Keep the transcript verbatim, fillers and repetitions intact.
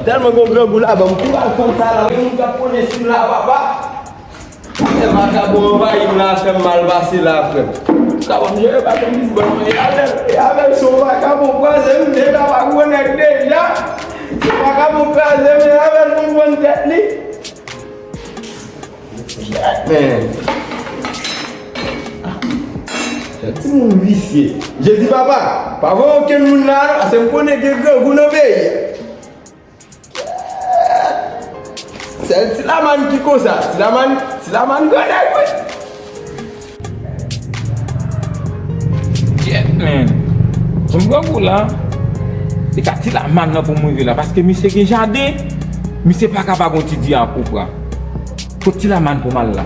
Tèlman gon grangou la, ban m kouraj fanm sa la. Gen moun k ap konnen si m la, papa. E vakabon anvayi m la, fè m mal pase la, frè m. Sa bon, jere pa konn bizbòl mwen. E avè l, e avè l, se yon vakabon kraze m, deja pa gwo nèg deja. Se yon vakabon kraze m, e avè l pou m pran tèt li. Men. Timoun visye. Jezi papa, pa voye okenn moun la, non, paske m konnen gen grangou nan peyi a. Sèl Tilaman ki konsa. Tilaman, Tilaman grannèg, wi. Kyèt, men. Jan m wè w la, se ka Tilaman nan pou m rive la, paske misye gen jaden, misye pa ka pa gon ti di a koupra. Kot Tilaman pou m al la?